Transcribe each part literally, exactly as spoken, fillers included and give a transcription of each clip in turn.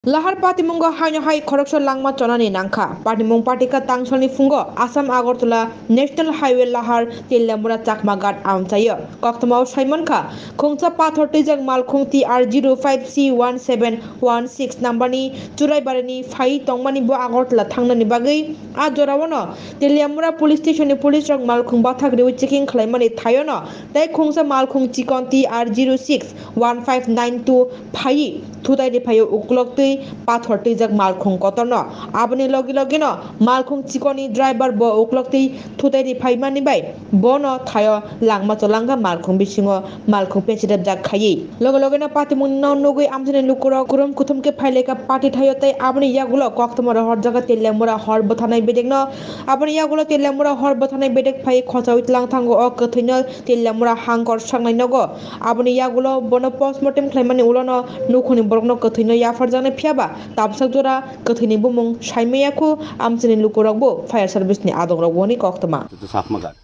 Lahar patimungo haino hai khoroksa langma chonani nangkha. Patimung patikha tangsalni phungo Assam Agartala National Highway Lahar Teliamura Chakmaghat amchaio. Koktwmao saimankha, khungsa pathor twijak malkhung T R zero five C one seven one six numberni Churaibarini phai tongmani bo Agartala thangnani bagwi. A joraono Teliamura Police Stationni police rok malkhung bathak riwi checking khlaimani thaiono tei khungsa malkhung chikon T R zero six one five nine two phaiwi thutai riphaio ukloktwi pathor twijak malkhung kotorno. Aboni logi logino malkhung chikonni driver bo ukloktwi thutai riphaimani bai bono thaio langma cholangkha malkhung bisingo malkhung pechrepjak khaiwi. Loge logeno patimungno nugwi amchaini lukurok kurum kuthum khe phailaikha pati thaio tei aboni yagulo koktwma rohorjakha Teliamura hor bwtharnai bedekno. Aboni yagulo Teliamura hor bwtharnai bedek phai khochaui tlang thango o kwthwino Teliamura hangkor saknai nogo. Aboni yagulo bono postmortem khlaimani ulono nukhungni borokno kwthwino yapharjaknai phiyaba tabsak jora kwthwini bumung saimaya khu amchaini lukurokbo fire serviceni adongrokbo hwnwi koktwma. তো চাকমা গার্ড।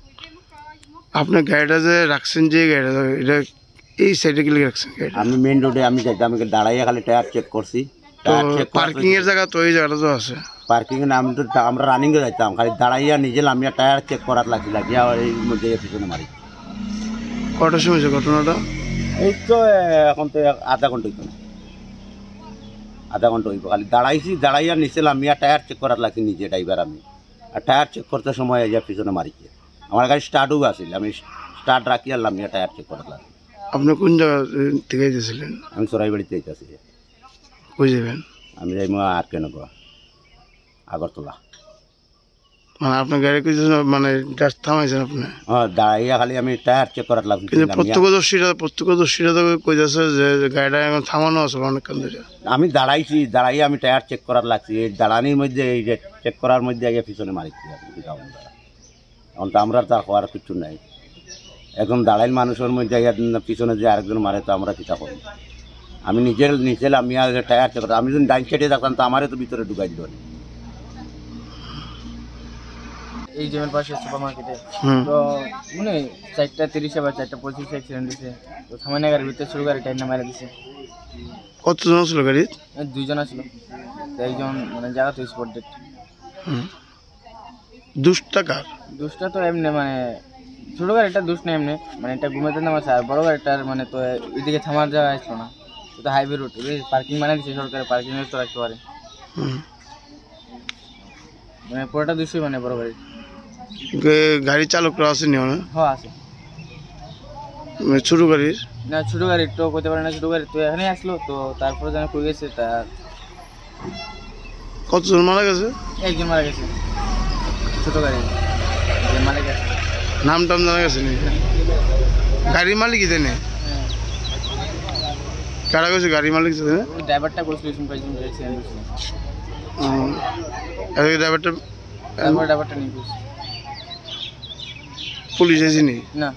আপনার গাড়িটা যে রাখছেন, যে গাড়িটা, এটা এই সাইডে গেলে রাখছেন গাড়িটা? আমি মেইন রোডে আমি যাইতাম, এখানে দাঁড়াইয়া খালি টায়ার চেক করছি। তো টায়ার চেক করার পার্কিং এর জায়গা তো এই জায়গাটা তো আছে। পার্কিং এ না, আমি তো তা-, আমরা রানিং এ যাইতাম, খালি দাঁড়াইয়া নিজে লামিয়া টায়ার চেক করার লাগি লাগিয়া ওই মধ্যে পিছনে মারি। কটার সময় হয়েছে ঘটনাটা? এই তো, এ, এখন তো এক আধা ঘন্টা হইতো না, আধা ঘন্টা হইব। খালি দাঁড়াইছি, দাঁড়াইয়া নিচে লামিয়া টায়ার চেক করার লাগি নিজে ড্রাইভার আমি। আর টায়ার চেক করতে সময় এই যে পিছনে মারিছে। আমার গাড়ি স্টার্টও আছিল, আমি স্টার্ট রাখিয়া লামিয়া টায়ার চেক করার লাগি। আপনি কোন জায়গা, এ, থেকে যেতেছিলেন? আমি চড়াইবাড়িতে যাইতেছি। কই যাবেন? আমি যাইমু আর কে নগর, আগরতলা। মানে আপনার গাড়ি কই যাচ্ছেন, মানে জাস্ট থামাইছেন আপনি? হ্যাঁ, দাঁড়াইয়া খালি আমি টায়ার চেক করার লাগি কিন্তু কিনলাম, ইয়া। প্রত্যক্ষদর্শীরা, প্রত্যক্ষদর্শীরা তো কই যাচ্ছে যে, যে গাড়িটা এখন থামানো আছে অনেকক্ষণ ধরে। আমি দাঁড়াইছি, দাঁড়াইয়া আমি টায়ার চেক করার লাগছি। এই দাঁড়ানির মধ্যে, এই যে চেক করার মধ্যে আগে পিছনে মারিছি আর কি, গাউন দ্বারা। এখন তো আমরা তো আর হওয়ার কিছু নাই। এখন দাঁড়াইল মানুষের মধ্যে আইয়া পিছনে যে আরেকজন মারে, তো আমরা কিতা করব? আমি নিজের নিচে লামিয়া টায়ার চেক করতাম। আমি যদি ডাইন সাইডে থাকতাম, তো আমারে তো ভিতরে ঢুকাই দিল। এই যে আমার পাশে সুপার মার্কেটে, হুম। তো মানে চারটা তিরিশে বা চারটা পঁচিশে অ্যাক্সিডেন্ট হয়েছে। তো থামানে গাড়ির ভিতরে শুরু গাড়ি টাইম মারা দিছে। কতজন ছিল গাড়িত? এই দুইজন আছিল। তো একজন মানে জায়গা তো স্পট ডেড। হুম। দুষ্টা কার? দুষ্টা তো এমনি মানে ছোট গাড়িটা দুষ নেই এমনি, মানে এটা ঘুমাতে নামা স্যার, বড় গাড়িটার মানে তো এদিকে থামার জায়গা আসলো না। তো হাইওয়ে রোড, পার্কিং বানিয়ে দিচ্ছে সরকারে, পার্কিং তো রাখতে পারে। হুম। মানে পুরোটা দুষই মানে বড় গাড়ি। গে-, গাড়ি চালকরা আসেনি ওরা? হ্যাঁ, আছে। মানে ছোট গাড়ির? না, ছোট গাড়ির তো করতে পারে না, ছোট গাড়ির তো এখানে আসলো, তো তারপরে যেন কই গেছে, তা কতজন মারা গেছে? একজন মারা গেছে, ছোট গাড়ি, যে মালিক আছে। নাম টাম জানা গেছে নি? গাড়ির মালিক কি জানে? হ্যাঁ। কারা গেছে গাড়ির মালিক জানে? ওই ড্রাইভারটা কইছিল, এরকম কয়েকজন অ্যাক্সিডেন্ট হয়েছিল। ও। আর ওই ড্রাইভারটা তারপর ড্রাইভারটা নিখোঁজ। পুলিশ আইসেনি? না।